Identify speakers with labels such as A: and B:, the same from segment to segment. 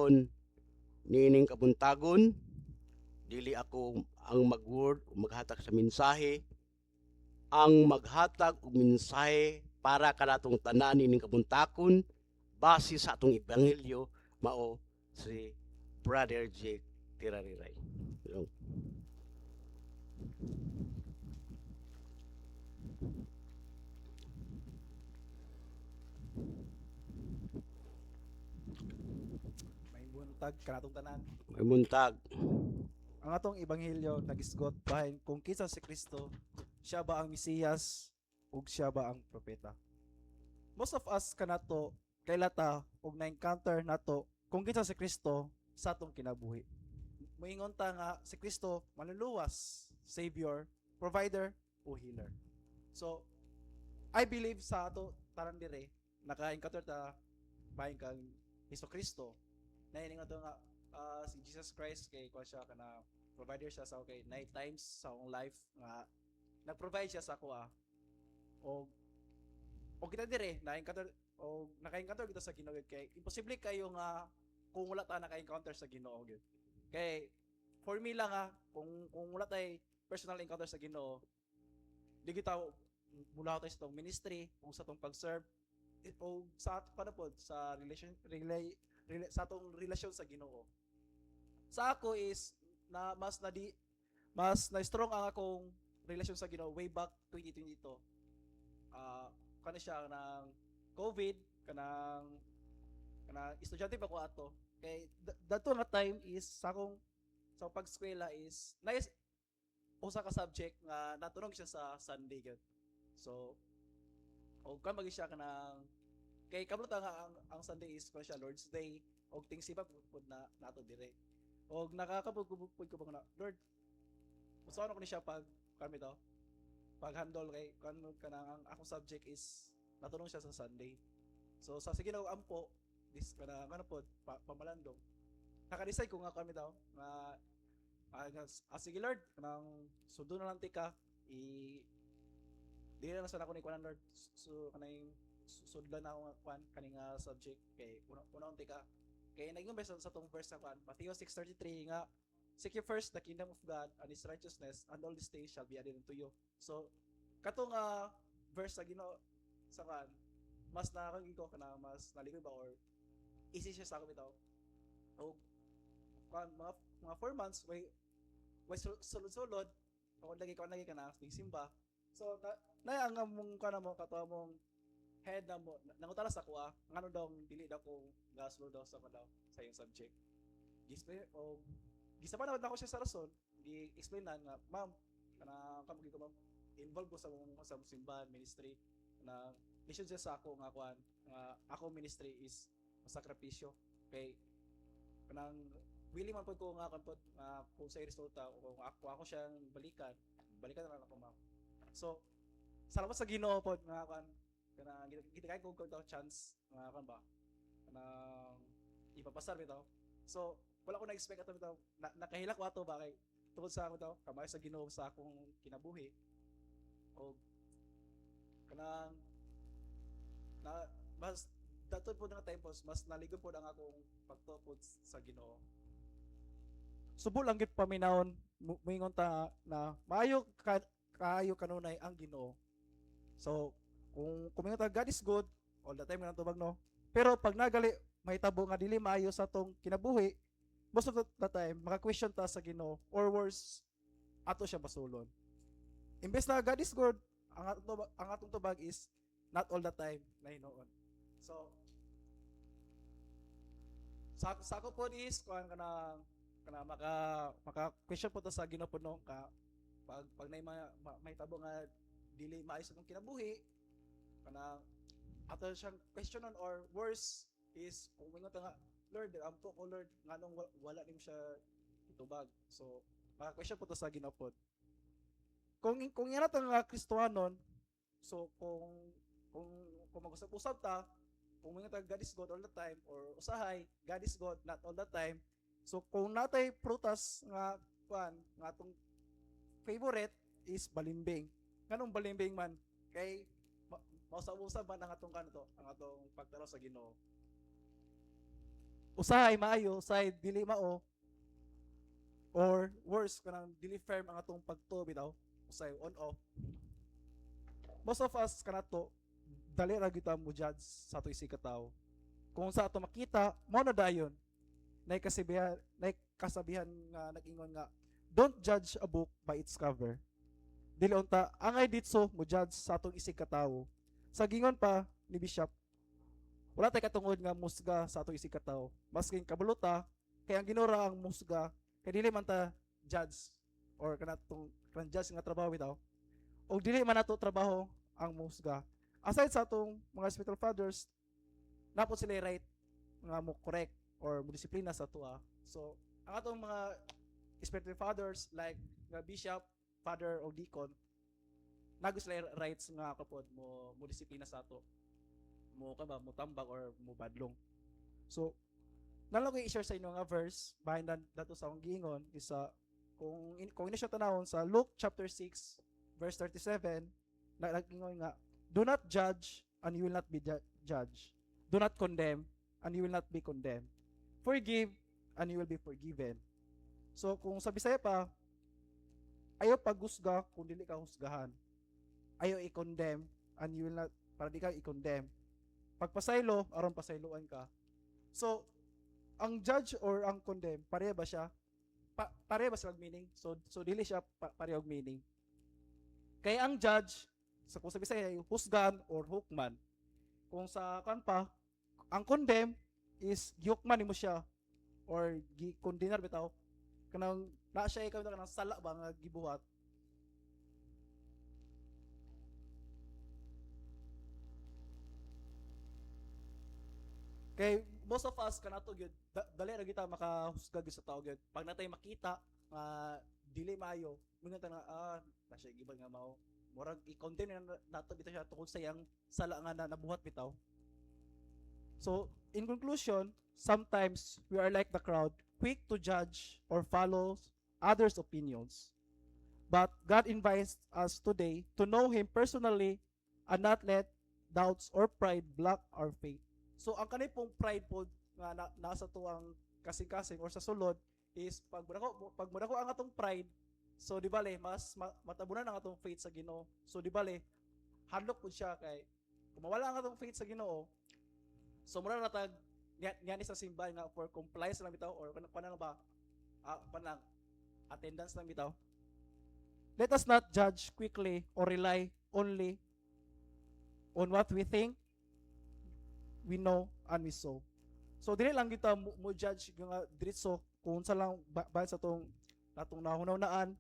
A: Karon niining kabuntagon, dili ako ang mag-word o maghatag sa mensahe. Ang maghatag og mensahe para kanatong tanan niining kabuntagon base sa atong ebanghelyo mao si Brother Jake Tirariray. Yung.
B: May buntag kanatong tanan.
A: May buntag.
B: Ang atong ebanghelyo nagisgot bahin kung kinsa si Kristo, siya ba ang Mesiyas ug siya ba ang propeta. Most of us kanato kaila ta og na-encounter nato kung kinsa si Kristo sa atong kinabuhi. Moingon ta nga si Kristo manluluwas, savior, provider o healer. So I believe sa ato tanan dire naka-encounter ta bahin kang Hesus Kristo na ingon to nga si Jesus Christ kay kuan siya, kana provider siya sa, okay, nine times sa akong life nga nag-provide siya sa ako ah. O o kita dire na-encounter o naka-encounter kita sa Ginoo kay imposible kayo nga kung wala ta naka-encounter sa Ginoo gyud. Kay for me lang ah, kung wala tay personal encounter sa Ginoo, di kita mula tayo sa tong ministry o sa tong pag-serve o sa ato pa pod sa relation relay, rela, sa atong relasyon sa Ginoo. Sa ako is na mas na di mas na strong ang akong relasyon sa Ginoo way back 2022. Ah, kano siya ng COVID, kanang kanang estudyante pa ko ato. Kay dato nga time is sa akong sa pag-eskwela is nice usa ka subject nga natunog siya sa Sunday gyud. So og kan magi siya kanang kay kabalo ta nga ang Sunday is kuan siya, Lord's Day, og tingsiba pud na nato dire. Og nakakabog pud ko ba na, "Lord, unsa ko ni siya pag kami to pag handle kay kan kanang ang akong subject is natulong siya sa Sunday?" So sa sige na ampo this kana ano pod pamalandong naka-decide ko nga kami daw nga sige Lord, kanang sundo na lang tika i dili na sa ako ni kuan, Lord, so kanang sudlan na ako nga kuan kani nga subject kay una una tika kay naging sa tong verse sa kuan Matthew 6:33 nga, "Seek ye first the kingdom of God and His righteousness, and all these things shall be added unto you." So kato nga verse sa Ginoo sa kuan mas nakakagi ko kana mas nalikoy ba or easy siya sa ako bitaw. O kuan mga 4 months way sulod-sulod ako lagi kana ting simba. So na, na ang among kana mo kato among head na mo nangutana sa kuha ngano daw dili daw ko gasulod daw sa daw sa iyong subject. Gi-explain o gisaba na ako siya sa rason, gi-explain na nga, "Ma'am, kana kamo ko, ma'am, involved ko sa mong sa simbahan ministry na mission siya sa ako nga kuan nga ako ministry is masakripisyo kay kanang willing man pod ko nga kuan pod nga kung sa resulta o kung ako siyang balikan, balikan na lang ako, ma'am." So salamat sa Ginoo pod nga kuan kanang gitagay ko ko chance nga kuan ba kanang ipapasar bitaw. So wala ko na-expect ato bitaw na, nakahilak ko ato ba kay tungod sa ako daw kamay sa Ginoo sa akong kinabuhi o kanang na mas dato po nga time mas naligon po ang akong pagtuo sa Ginoo. Subo lang gyud paminawon muingon ta na maayo ka, kaayo kanunay ang Ginoo. So kung kumingon ta God is good all the time nga tubag no, pero pag nagali mahitabo nga dili maayo sa atong kinabuhi, most of the time maka-question ta sa Ginoo or worse, ato siya basulon. Imbes na God is good, ang atong tubag is not all the time na hinuon. So sa ako po is kuan kanang kana maka maka question po ta sa Ginoo po no ka pag nay mahitabo nga dili maayos atong kinabuhi, kanang ato siyang question on or worse is kung mingon ta nga, "Lord, ampo ko, Lord, nganong wala nimo siya itubag?" So maka question po ta sa Ginoo pod kung ina ta nga Kristohanon. So kung mag-usap-usap ta, kung mingon ta God is good all the time or usahay God is good not all the time. So kung natay prutas nga kuan nga atong favorite is balimbing, nganong balimbing man kay mausab-usab man ang atong kanto ang atong pagtanaw sa Ginoo. Usahay maayo, usahay dili mao, or worse, kanang dili firm ang atong pagtuo bitaw, usahay on off. Most of us kanato, dali ra gyud ta mo judge sa ato isig ka tawo. Kung sa ato makita, mao na dayon. Nay kasabihan nga nag-ingon nga, "Don't judge a book by its cover." Dili unta angay ditso mo judge sa atong isig ka tawo. Sa gingon pa ni Bishop, wala tay katungod nga musga sa atong isig ka tawo. Masking kabalo ta, kay ang Ginoo ra ang musga, kay dili man ta judge or kanatong kanang judge nga trabaho bitaw. Og dili man nato trabaho ang musga. Aside sa atong mga spiritual fathers, naa pod sila right nga mo correct or mo disiplina sa atoa. So, ang atong mga spiritual fathers like nga bishop, father o deacon, naa gud sila rights nga kapod mo mo disiplina sa ato. Mo ka ba mo tambag or mo badlong. So, naa lang ko i-share sa inyo nga verse bahin dato sa akong giingon is sa kung inyo siya tanawon sa Luke chapter 6 verse 37 na nag-ingon nga, "Do not judge and you will not be judged. Do not condemn and you will not be condemned. Forgive and you will be forgiven." So kung sa Bisaya pa, ayaw paghusga kung dili ka husgahan. Ayaw i-condemn and you will not, para di ka i-condemn. Pagpasaylo aron pasayloan ka. So ang judge or ang condemn, pareha ba siya? Pareha ba sila meaning? So dili siya pareho og meaning. Kay ang judge sa kung sa Bisaya ay husgan or hukman. Kung sa kan pa, ang condemn is gihukman nimo siya or gi-condenar bitaw, kanang naa siya ikaw kanang sala ba nga gibuhat. Kay most of us kanato gyud, dali ra gyud ta makahusga gyud sa tao gyud. Pag natay makita nga dili maayo, muingon ta na, "Ah, na siya giban nga mao." Murag i-condemn na nato bitaw siya tungod sa iyang sala nga nabuhat bitaw. So, in conclusion, sometimes we are like the crowd, quick to judge or follow others' opinions. But God invites us today to know Him personally and not let doubts or pride block our faith. So, ang kani pong pride po nga nasa tuang kasing-kasing or sa sulod is pag mudako ang atong pride, so di bale mas matabunan ang atong faith sa Ginoo. So di bale hadlok pud siya kay kung mawala ang atong faith sa Ginoo, so mura na tag niya ni sa simbahan nga for compliance lang bitaw or kanang ba, kanang attendance lang bitaw. Let us not judge quickly or rely only on what we think we know and we saw. So dili lang kita mo judge nga diretso kung unsa lang ba sa tong natong nahunahunaan,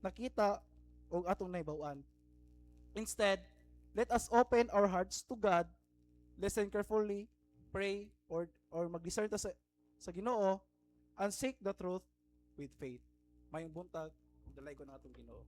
B: nakita o atong nahibaw-an. Instead, let us open our hearts to God, listen carefully, pray or mag-discern ta sa Ginoo and seek the truth with faith. Maayong buntag, dalaygon ang atong Ginoo.